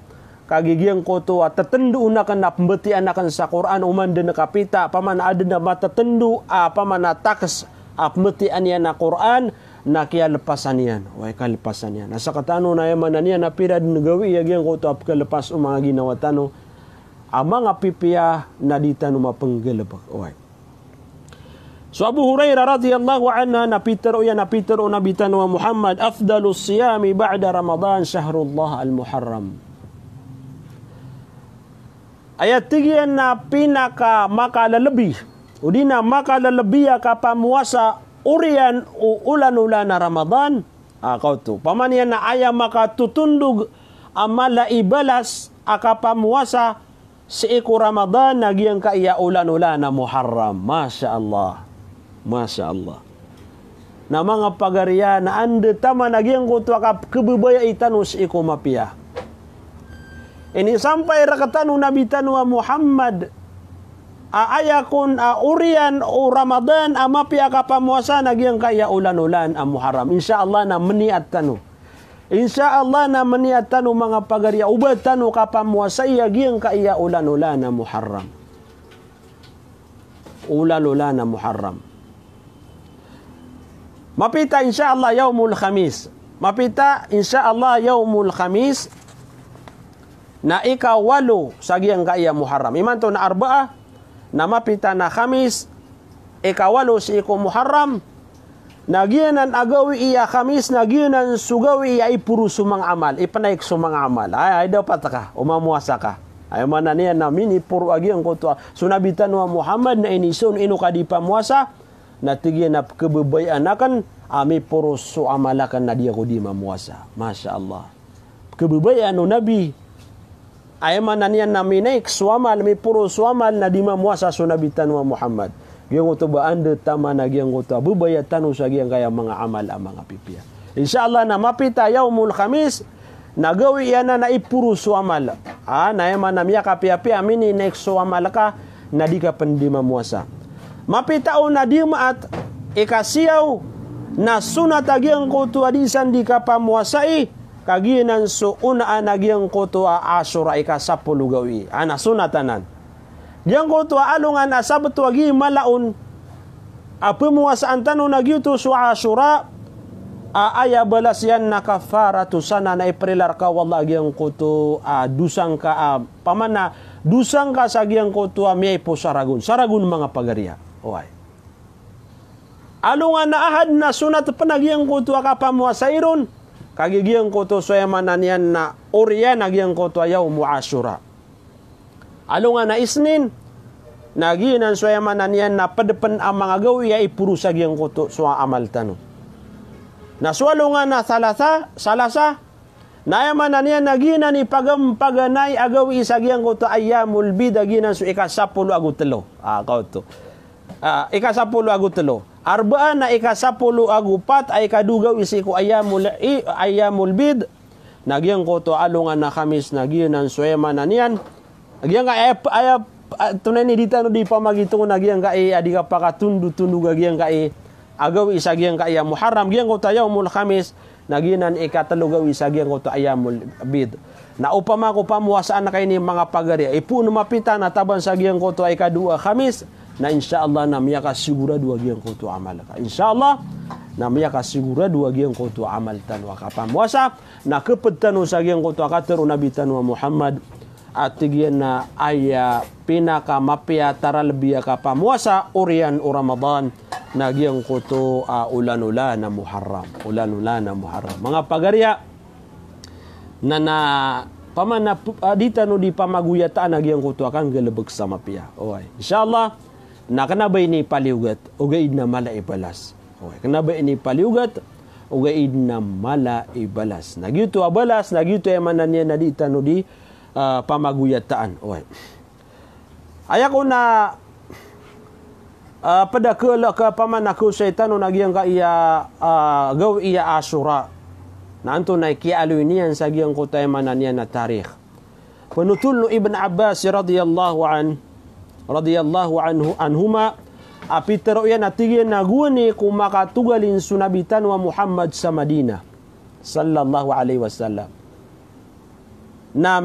kagiya giyangkoto a ttndon akn a pmbatian akn sa Qur'an, oman dn kapita, pamana adn a matattndo a pamana taks a pmbatian iyan a Qur'an, na kiyalpasan iyan. Oway, kalpasan iyan. Na sktano na aya maana niyan na pira dn gawii a giyangkoto a pkalpas o manga ginawa tano a manga pipiya na di tano mapnggalbk. Oway. So Abu Hurairah radhiyallahu anha na pitharo iyan, na pitharo o Nabi tano a Muhammad, "Afdalus siyami ba'da Ramadan shahrullah al-Muharram." Aya tig iyan na pinakamakalalabi, o di na makalalabi a kapamowasa oriyan o olan-olan a Ramadan. Ah, kaoto. Pamaniyan na aya makatotondog a mala i balas a kapamowasa sii ko Ramadan na giyangkai a olan-olan a Muharram. Masha Allah. Masha Allah. Na manga pagariya na anda taman a giyangkoto a kapkhababayai tano sii ko mapiya. Inisampay rktano o Nabi tano a Muhammad a aya kon a oriyan o Ramadan a mapiya a kapamowasa na giyangkai a olan-olan a Muharram. Insha Allah na mniyat tano. Insha Allah na mniyat tano manga pagariya, o ba tano kapamowasai a giyangkai a olan-olan a Muharram. Olan-olan a Muharram. Mapita insha Allah yawmul Khamis. Mapita, insha Allah, yawmul Khamis, na ikawalo sa giyangkaya Muharram. Imanto na Arbaa, na mapita na Khamis, ikawalo sii ko Muharram, na giyanan a gawii a Khamis, na giyanan so gawii a iporo so manga amal, ipnaik so manga amal. Ay, ay, dapat ka, o mamowasa ka. Aya maana niyan na miniporo a giyangkoto a, so Nabi tano a Muhammad na iniiza on ino ka di pamowasa, na tig iyan a pkhababayaan akn a miporo so amal akn na di ako di mamowasa. Masha Allah. Pkhababayaan o Nabi. Aya maana niyan na minaik so amal, miporo so amal na di mamowasa so Nabi tano a Muhammad. Giyangkoto ba anda taman a giyangkoto a babaya tano sa giyangkaya manga amal a manga pipiya. Insha Allah na mapita yawmul Khamis, na gawii anan a iporo so amal. Ah, na aya maana miyakapiyapiya a mininaik so amal ka, na di ka pn di mamowasa. Mapita on na Dimaat, ikasiyaw, na sonat a giyangkoto a di san di kapamowasai, ka giyanan so onaan a giyangkoto a Ashura, ikasapolo gawii. Ah, na sonat anan. Giyangkoto a alongan a Sabto a gii mala on a pmowasaan tano na giyoto so Ashura, a aya balas iyan na kafaratu sana, na iprila rka o Allah a giyangkoto a dosa ngka a, pamana dosa ngka sa giyangkoto a miyaipo sa ragon, sa ragon manga pagariya. Oway. Alongan a Ahad na sonat pn a giyangkoto a kapamowasai ron, kagiya giyangkoto so aya maana niyan na oriyan a giyangkoto a yawmu Ashura. Alongan a Isnin, na giyanan so aya maana niyan na pd pn a manga gawii a iporo sa giyangkoto so amal tano. Na so alongan a Thalatha, Salasa, na aya maana niyan na giyanan i pagampaganay a gawii sa giyangkoto a ayyamul bid, a giyanan so ikasapolo ago tlo. Ah, kaoto. Ah, ikasapolo ago tlo. Arbaa na ikasapolo ago pat, a ikadowa gawii sii ko ayyamul i-, ayyamul bid. Na giyangkoto a alongan a Khamis na giyanan so aya maana niyan. Giyangkai aya, aya, ah, tonaa ini di tano di pamagitong na giyangkai a di kapakatondotondog a giyangkai a gawii sa giyangkai a Muharram, giyangkoto a yawmul Khamis, na giyanan ikatlo gawii sa giyangkoto a ayyamul bid. Na opama ko pamowasaan ka ini manga pagariya, ipoon mapita na taban sa giyangkoto a ikadowa a Khamis, na insha Allah na miyakasigorado a giyangkoto a amal ka. Insha Allah, na miyakasigorado a giyangkoto a amal tano a kapamowasa, na khapd tano sa giyangkoto a katharo o Nabi tano a Muhammad, a tig iyan na aya pinakamapiya taralbi a kapamowasa oriyan o Ramadan, na giyangkoto a olan-olan a Muharram. Olan-olan a Muharram. Manga pagariya, na, na, pamana p-, ah, di tano di pamagoyataan a giyangkoto a kanggalbk sa mapiya. Oway. Insha Allah, na kna ba ini paliyogat, ogaid na mala i balas. Oway. Kna ba ini paliyogat, ogaid na mala i balas. Na giyoto a balas, na giyoto a aya maana niyan na di tano di, ah, pamagoyataan. Oway. Aya ko na, ah, pd a kl-, ka pamana ko sii tano na giyangkaya, ah, gawii a Ashura. Na antonaa i kiyaaloy niyan sa giyangkoto a aya maana niyan na tarikh. Pnotol o Ibn Abbas radiyallahu an-, radiyallahu anhu, anhuma, a pitharo iyan a tig iyan a gowani ko makatogalin so Nabi tano a Muhammad sa Madinah, sallallahu alaihi wasallam. Na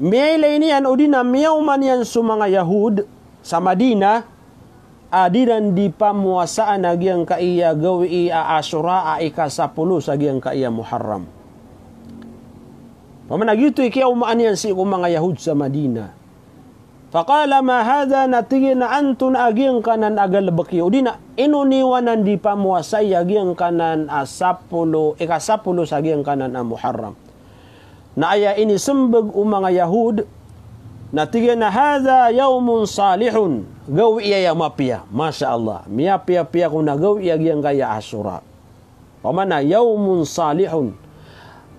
miyailay niyan odi na miyaoma niyan so manga Yahud sa Madinah, a di ran di pamowasaan a giyangkaya gawii a Ashura a ikasapolo sa giyangkaya Muharram. Pamana giyoto i kiyaomaan iyan sii ko manga Yahud sa Madinah. Faqala, "Ma hadha?" Na tig iyan a antonaa giyangkanan a galbk iyo, odi na ino niyo anan di pamowasai a giyangkanan a sapolo, ikasapolo sa giyangkanan a Muharram. Na aya inismbag o manga Yahud, na tig iyan a, "Hadha yawmun salihun." Gawii aya mapiya. Masha Allah. Miyapiyapiya kon a gawii a giyangkaya Ashura. Pamana, yawmun salihun.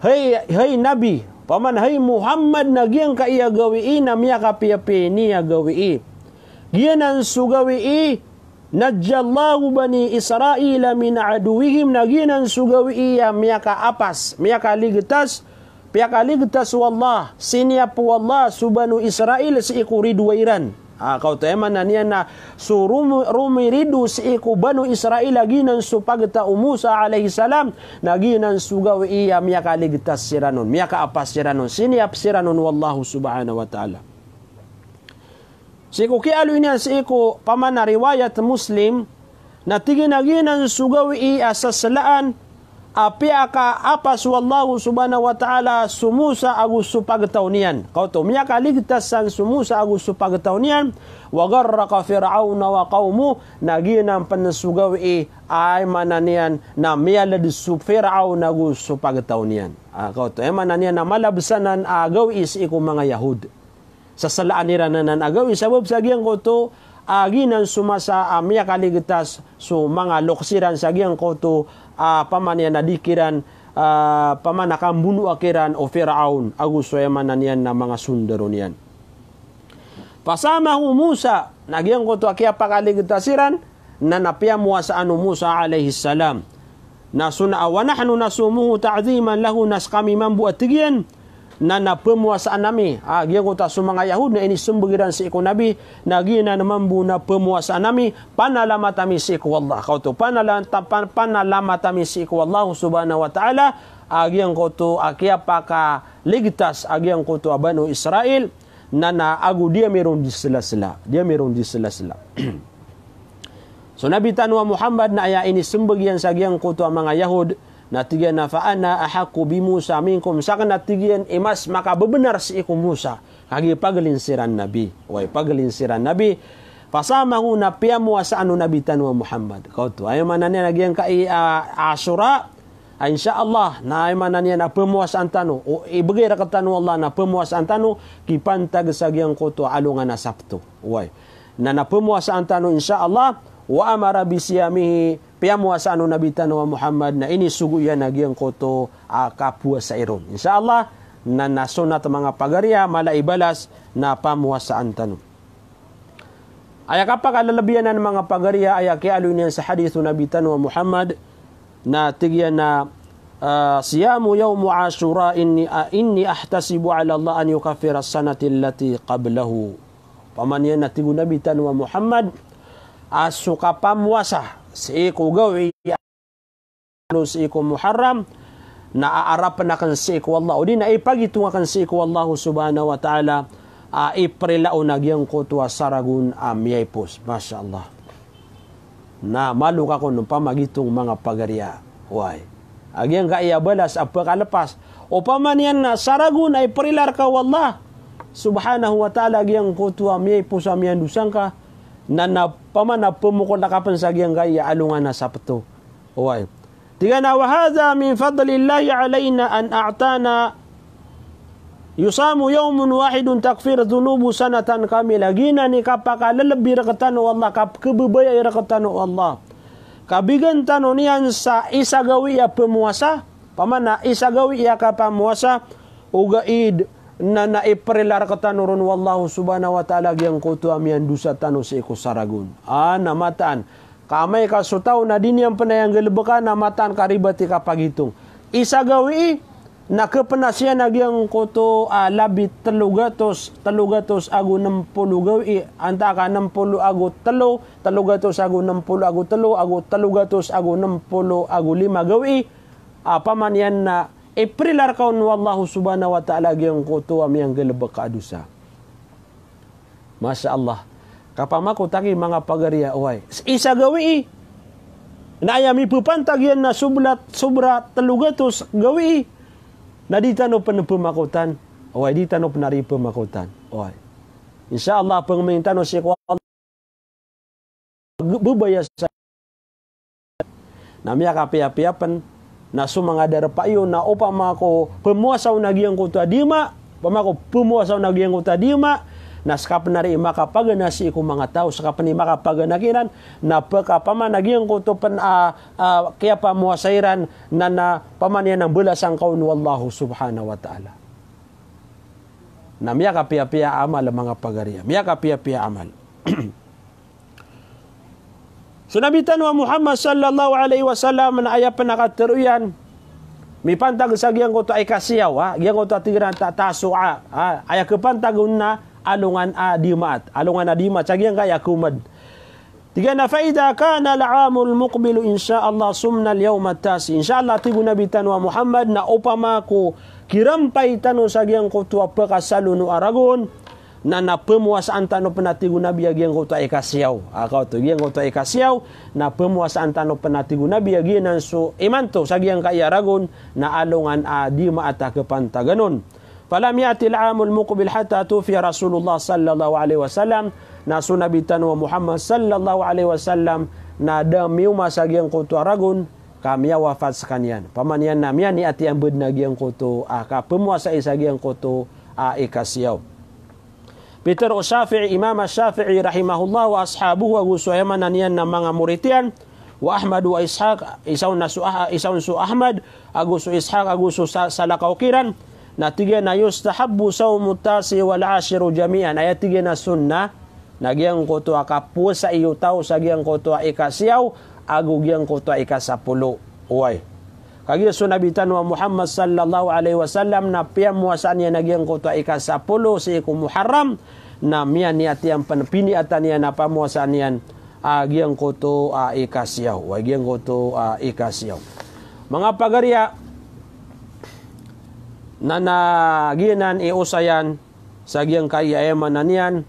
Hay, hay Nabi, pamana, hay Muhammad, na giyangkaya gawii na miyakapiyapiya ini a gawii. Giyanan so gawii, "Najjallahu bani Israila min aduwwihim," na giyanan so gawii a miyakaapas, miyakaligtas, piyakaligtas o Allah, siniyap o Allah so Banu Israil sii ko ridoay ran. Ah, kaoto aya maana niyan na so rom-, romirido sii ko Banu Israil a giyanan so pagta o Musa alayhis salam, na giyanan so gawii a miyakaligtas siran on, miyakaapas siran on, siniyap siran on o Allah subhanahu wa ta'ala. Sii ko kiyaaloy niyan sii ko pamana riwayat Muslim, na tig iyan a giyanan so gawii a saslaan a piyakaapas o Allah subhanahu wa ta'ala so Musa ago so pagtaw niyan. Kaoto, miyakaligtas san so Musa ago so pagtaw niyan. Wa gharraqa Fir'auna wa qawmuh, na giyanan pen so gawii a aya maana niyan na miyaled so Fir'aun ago so pagtaw niyan. Ah, kaoto, aya maana niyan na malabes anan a gawii sii ko manga Yahud. Seselaan iran anan a gawii sabap sa giyangkoto a giyanan so masa a miyakaligtas so manga loks iran sa giyangkoto a pamaniyan a di kiran, a pamana kambonoa kiran o Fir'aun ago so aya maana niyan na manga sondaro niyan. Fasamahu Musa, na giyangkoto a kiyapakaligtas iran, na na piyamowasaan o Musa alayhis salam. Na so na, wa nahnu nasumuhu ta'dhiman lahu, na sekami mambo a tig iyan, na na pemowasaan ami. Ah, giyangkoto a so manga Yahud na inisembag iran sii ko Nabi, na giyanan mambo na pemowasaan ami, panalamat ami sii ko Allah. Kaoto, panala-, ta-, pan-, panalamat ami sii ko Allah subhanahu wa ta'ala, a giyangkoto a kiyapakaligtas a giyangkoto a Banu Israil, na na ago di ami ron di sela-sela, di ami ron di sela-sela. So Nabi tano a Muhammad na aya inisembag iyan sa giyangkoto a manga Yahud, na tig iyan a, "Fa ana ahaqqu bi Musa minkum," saken a tig iyan i mas makabebenar sii ko Musa, kagiya pagelin siran Nabi. Oway, pagelin siran Nabi. Fasamahu, na piyamowasaan o Nabi tano a Muhammad. Kaoto, aya maana niyan na giyangkai a, Ashura, a, insha Allah, na aya maana niyan na pemowasaan tano, o ibegay rektano o Allah na pemowasaan tano, kipantag sa giyangkoto a alongan a Sabto. Oway. Na na pemowasaan tano, insha Allah, wa amara bi siyamihi, piyamowasaan o Nabi tano a Muhammad, na inisogo iyan a giyangkoto a kapowasai ron. Insha Allah, na na sonat manga pagariya, mala i balas, na pamowasaan tano. Aya kapakalelebi anan manga pagariya, aya kiyaaloy niyan sa hadith o Nabi tano a Muhammad, na tig iyan a, ah, "Siyamu yawmi Ashura inni, ah, inni ahtasibu ala Allah an yukaffira as-sanati allati qablahu." Pamaniyan na tig o Nabi tano a Muhammad, a so kapamowasa sii ko gawii sii ko Muharram, na aarapen aken sii ko Allah, odi na ipagitong aken sii ko Allah subhanahu wa ta'ala, a iprila on a giyangkoto a saragon a miyaipos. Masha Allah. Na malo ka kon pamagitong manga pagariya. Oway. A giyangkai a balas a pekalepas. Opama niyan na saragon a iprila reka o Allah subhanahu wa ta'ala a giyangkoto a miyaipos a miyandosa ngka, na na pamana pemokol ka pen sa giyangkai a alongan a Sabto. Oway. Tig iyan a, "Wa hadha min fadlillahi alayna an a'tana yusamu yawmun wahidun takfir dhunubu sanatan kamila." Giyanan i kapakalelebi rektano o Allah, kapkebebayai rektano o Allah, ka bigan tano niyan sa isa gawii a pemowasa, pamana isa gawii a kapamowasa, ogaid na na iprila rektano ron o Allah subhanahu wa ta'ala a giyangkoto a miyandosa tano sii ko saragon. A, na mataan. Ka amay ka so taw na di niyan pen aya nggalebeka na mataan ka ribat i kapagitong. Isa gawii, na kepenas iyan a giyangkoto a labi telo gatos, telo gatos ago nem polo gawii, antaa ka nem polo ago telo, telo gatos ago nem polo ago telo, ago telo gatos ago nem polo ago lima gawii, a pamaniyan na iprila reka on o Allah subhanahu wa ta'ala a giyangkoto a miyanggalebek a dosa. Masha Allah. Kapamako taki manga pagariya, oway. Isa gawii. Na aya mipepantag iyan na sobra, sobra telo gatos gawii. Na di tano pen pemakotan. Oway, di tano pen ari pemakotan. Oway. Insha Allah, pengmeng tano sii ko Allah. Bebaya sa Na miyakapiyapiya pen na so manga darpa iyo na opama ko pemowasa on a giyangkoto a dima, opama ko pemowasa on a giyangkoto a dima, na seka pen ari i makapagana sii ko manga taw, seka pen i makapagana kiran, na pekapama na giyangkoto pen a, a, kiyapamowasa iran, na, na pamaniyan a mbalasan ka on o Allah subhanahu wa ta'ala. Na miyakapiyapiya a amal a manga pagariya. Miyakapiyapiya a amal. So Nabi tano a Muhammad sallallahu alaihi wasallam na aya pen a katero iyan, mipantag sa giyangkoto a ikasiyaw, ha? Giyangkoto a tig iran a ta-, Tasu'a, ha? Aya kepantag on na alongan a dimaat. Alongan a dimaat, sa giyangkaya komad. Tig iyan a, "Fa idha kana al-'amul muqbilu, insha Allah, sumna al-yawma at-tasi'." Insha Allah, tig o Nabi tano a Muhammad, na opama ko kirampay tano sa giyangkoto a pekasalono a ragon, na, na pemowasaan tano pen a tig o Nabi a giyangkoto a ikasiyaw. A, kaoto, giyangkoto a ikasiyaw, na pemowasaan tano pen a tig o Nabi a giyanan so imanto sa giyangkaya ragon, na alongan a di maata kepantagan on. Falam ya'ti al-'amul muqbil hatta tuwuffiya Rasulullah sallallahu alaihi wasallam. Na so Nabi tano a Muhammad sallallahu alaihi wasallam, na da miyoma sa giyangkoto a ragon, ka miyawafat sekaniyan. Pamaniyan na miyaniat iyan bed na giyangkoto a kapemowasai sa giyangkoto a ikasiyaw. Pitharo o Shafi'i, Imam Shafi'i rahimahullah, wa ashabuhu, ago so aya maana niyan na manga morit iyan, wa Ahmad wa Ishaq, isa on na so Ah-, isa on so Ahmad, ago so Ishaq, ago so sa-, salakaw kiran, na tig iyan a yustahabbu sawmu tasi wal ashiri jami'an, aya tig iyan a sunnah, na giyangkoto a kapowasai o taw sa giyangkoto a ikasiyaw, ago giyangkoto a ikasapolo. Oway. Kagiya so Nabi tano a Muhammad sallallahu alaihi wasallam na piyamowasaan iyan a giyangkoto a ikasapolo sii ko Muharram, na miyaniat iyan pen, piniatan iyan a pamowasaan iyan a giyangkoto a ikasiyaw. Oway, giyangkoto a ikasiyaw. Manga pagariya, na, na giyanan i osayan, sa giyangkaya aya maana niyan,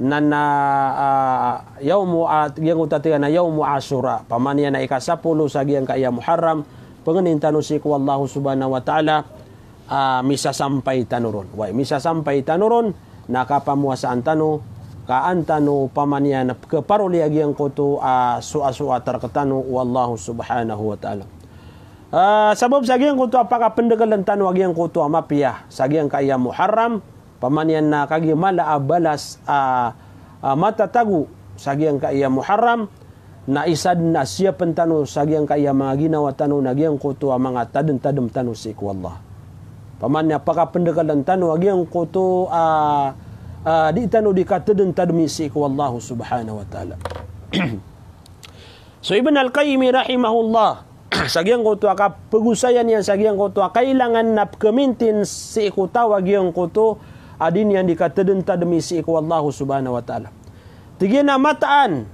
na, na, ah, yawmu a-, giyangkoto a tig iyan a yawmu Ashura. Pamaniyan na ikasapolo sa giyangkaya Muharram, pengenin tano sii ko Allahu subhanahu wa ta'ala, ah, misasampay tano ron. Oway, misasampay tano ron, na kapamowasaan tano, ka an tano pamaniyan keparoli a giyangkoto a soasoat rektano o Allahu subhanahu wa ta'ala. Ah, sabap sa giyangkoto a pakapendekelen tano a giyangkoto a mapiya sa giyangkaya Muharram, pamaniyan na kagiya mala a balas a, a matatago sa giyangkaya Muharram, na isa den a siyapen tano sa giyangkaya manga ginawa tano na giyangkoto a manga tadentadem tano sii ko Allah. Pamaniyan a pakapendekelen tano a giyangkoto a, a di tano di katadentademi sii ko Allahu subhanahu wa ta'ala. So Ibn Al-Qayyim rahimahullah, sa giyangkoto a kapegosayan iyan sa giyangkoto a kailangan na pekemintin sii ko taw a giyangkoto a di niyan di katadentademi sii ko Allahu subhanahu wa ta'ala. Tig iyan a mataan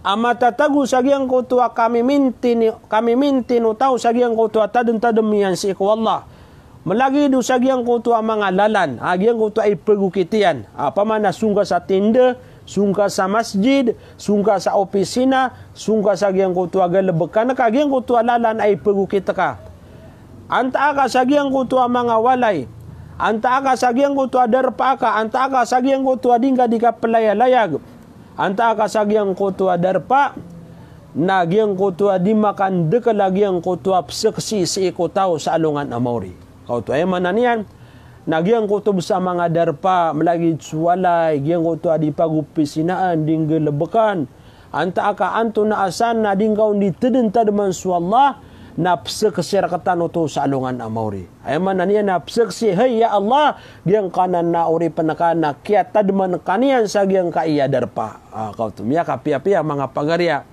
a matatago sa giyangkoto a kamimintin, kamimintin o taw sa giyangkoto a tadentadem iyan sii ko Allah. Malagid o sa giyangkoto a manga lalan, a giyangkoto a ipegokit iyan. A, pamana song ka sa tinde, song ka sa masjid, song ka sa opisina, song ka sa giyangkoto a galebekan ka, giyangkoto a lalan a ipegokit ka. Antaa ka sa giyangkoto a manga walay, antaa ka sa giyangkoto a darpa ka, antaa ka sa giyangkoto a di ngka di kapelayalayag. Antaa ka sa giyangkoto a darpa, na giyangkoto a di makandekel a giyangkoto a peseksi sii ko taw sa alongan a maori. Kaoto aya maana niyan, na giyangkoto bes a manga darpa, malagid so walay, giyangkoto a di pagopisinaan, di nggelebekan. Antaa ka antonaa san na di ngka on di tedentademan so Allah, na peseksi rektano oto sa alongan a maori. Aya maana niyan na peseksi, hay ya Allah, giyangkanan a oripen ka na kiyatademan ka niyan sa giyangkaya darpa. A, kaoto, miyakapiyapiya manga pagariya.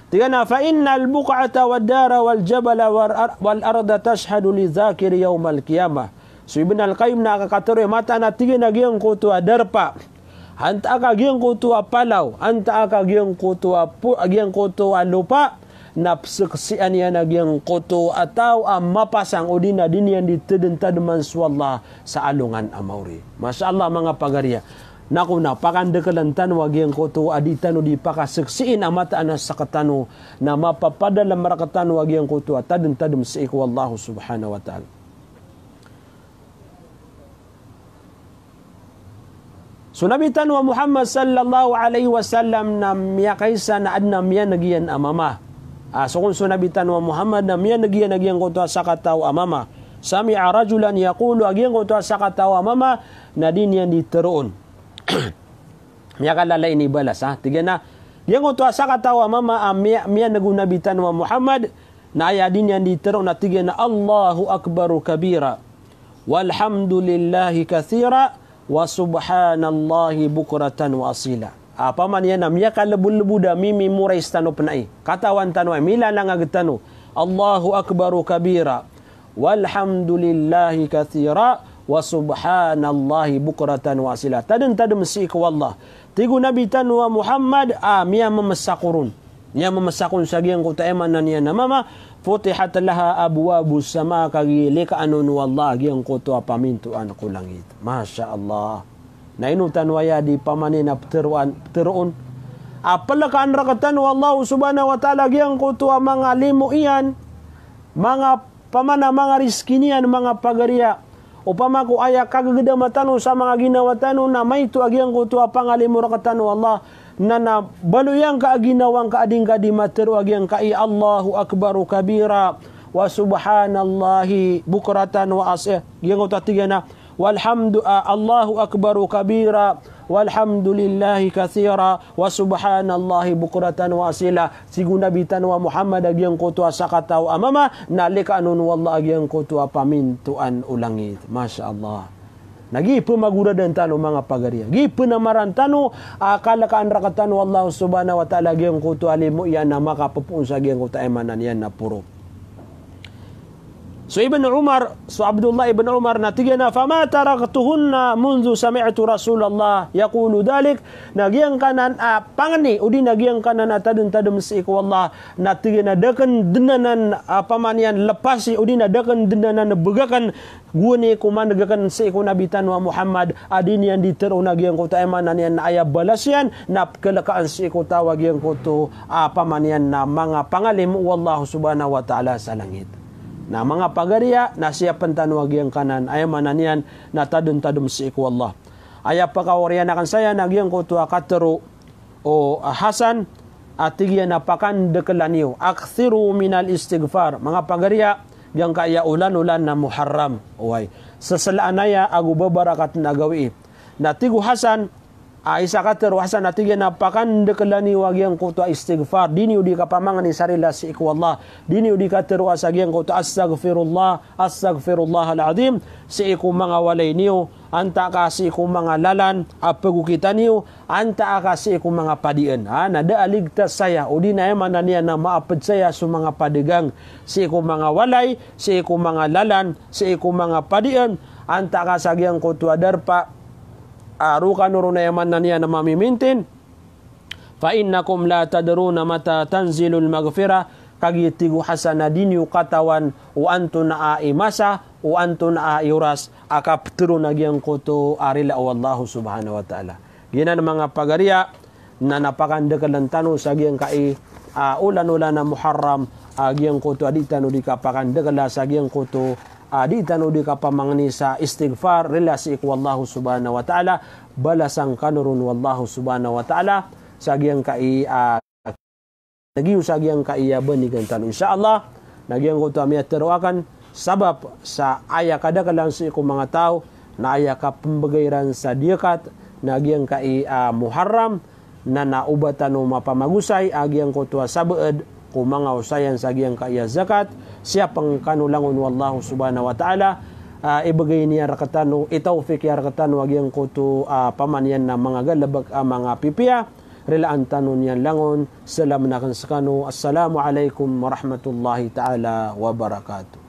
Tig iyan a, "Fa innal buq'ata wad dara wal jabala war-, wal arda tashhadu li dhakiri yawmal qiyamah." So Ibn Al-Qayyim na kakatero iyan mataan a tig iyan a giyangkoto a darpa, antaa ka giyangkoto a palaw, antaa ka giyangkoto a pu-, giyangkoto a lopa, na peseksian iyan a giyangkoto a taw a mapasang odi na di niyan di tedentademan so Allah sa alongan a maori. Masha Allah, manga pagariya. Nako na, pakandekelen tano a giyangkoto a di tano di pakaseksiin a mataan a sektano, na mapapadalem rektano a giyangkoto a tadentadem sii ko Allah subhanahu wa ta'ala. So Nabi tano a Muhammad sallallahu alaihi wasallam na miyakaisa na aden a miyaneg iyan a mama. A, so kon so Nabi tano a Muhammad na miyaneg iyan a giyangkoto a sakataw a mama. Sami'a rajulan yaqulu, a giyangkoto a sakataw a mama na di niyan di teroon. Miyakalala i inibalas, ha. Tig iyan a, giyangkoto a sakataw a mama a miya-, miyaneg o Nabi tano a Muhammad, na aya di niyan di teroon na tig iyan a, "Allahu akbaru kabira, walhamdulillahi kathira, wa subhanallahi bukratan wa asila." A, pamaniyan a miyakalebodlebod a mimemorize tano pen ai. Katawan tano ai, milalangag tano. "Allahu akbaru kabira, walhamdulillahi kathira, wa subhanallahi bukratan wa asila." Tadentadem sii ko Allah. Tig o Nabi tano a Muhammad, a, miyamemesa ko ron. Miyamemesa ko ron sa giyangkoto a aya maana niyan a mama, futihat laha abwabus sama, kagiya likaan on o Allah giyangkoto a pamintoan ko langit. Masha Allah. Na ino tano aya di pamaniyan a pteroan, pteroon a pelkaan rektano o Allah subhanahu wa ta'ala giyangkoto a manga limo iyan, manga pamana, manga rizki niyan, manga pagariya. Opama ko aya kagegedama tano sa manga ginawa tano na maito a giyangkoto a pangalimo rektano o Allah, na na baloy angka a ginawa ngka a di ngka di matero a giyangkai Allahu Akbaru kabira, wa subhanallahi bukratan wa as-, eh, giyangkoto a tig iyan a, walhamdu-, ah, Allahu Akbaru kabira, walhamdulillahi kathira, wa subhanallahi bukratan wa asila. Sii ko Nabi tano a Muhammad a giyangkoto a sakataw a mama, na lekanon o Allah a giyangkoto a pamintoan o langit. Masha Allah. Na gii pemagoradan tano manga pagariya. Gii penamaran tano a kalekaan rektano o Allah subhanahu wa ta'ala a giyangkoto a limo iyan a makapepoon sa giyangkoto a aya maana niyan na poro. So Ibn Umar, so Abdullah ibn Umar na tig iyan a, "Fama taraktuhunna mundhu sami'tu Rasulallah yaqulu dhalik." Na giyangkanan a pangni, odi na giyangkanan a tademtadem sii ko Allah, na tig iyan a da aken den anan a pamaniyan lepasi, odi na da aken den anan begaken, gowani ko maneg aken sii ko Nabi tano a Muhammad, a di niyan di teroon a giyangkoto a aya maana niyan na aya balas iyan, na pekelekaan sii ko taw a giyangkoto a pamaniyan na manga pangalimo o Allah subhanahu wa ta'ala sa langit. Na manga pagariya, na siyapen tano a giyangkanan a aya maana niyan na tademtadem sii ko Allah. Aya pekaoriyan aken saya na giyangkoto a katero o, ah, Hasan, a tig iyan a pakandekelan iyo, akthiru minal istighfar. Manga pagariya, giyangkaya olan-olan a Muharram. Oway. Seselaan aya ago babarakaten a gawii. Na tig o Hasan, a isa katero o Hasan a tig iyan a pakandekelan iyo a giyangkoto a istighfar. Di niyo di kapamangni sa rila sii ko Allah. Di niyo di katero a sa giyangkoto a astaghfirullah, astaghfirullahal azim, sii ko manga walay niyo, antaa ka sii ko manga lalan a pegokitan iyo, antaa ka sii ko manga padian. Ha, na da a ligtas saya, odi na aya maana niyan na maaped saya so manga padegang, sii ko manga walay, sii ko manga lalan, sii ko manga padian, antaa ka sa giyangkoto a darpa a roo kano ron aya maana niyan na mamimintin. Fa innakum la tadruna mata tanzilul maghfirah, kagiya tig o Hasan a di niyo katawan o antonaa i masa, o antonaa i oras a kaptero na giyangkoto a rila o Allah subhanahu wa ta'ala. Giyanan manga pagariya, na na pakandekelan tano sa giyangkai a olan-olan a Muharram, a giyangkoto a di tano di kapakandekela sa giyangkoto a di tano di kapamangni sa istighfar, rila sii ko Allah subhanahu wa ta'ala, balasan kano ron o Allah subhanahu wa ta'ala sa giyangkai a lagid o sa giyangkai a banigan tano. Insha Allah, na giyangkoto a miyatero aken, sabap sa aya kadakelan sii ko manga taw, na aya kapembegay iran sa diyakat, na giyangkai a Muharram, na na oba tano mapamagosay a giyangkoto a sabaad ko manga osayan sa giyangkai a zakat, siyapen kano langon o Allah subhanahu wa ta'ala, a, ibegay niyan rektano, itawfik iyan rektano a giyangkoto a pamaniyan na manga galebek a manga pipiya, rilaan tano niyan langon, salamen aken sekano, assalamu alaikum warahmatullahi ta'ala wabarakatuh.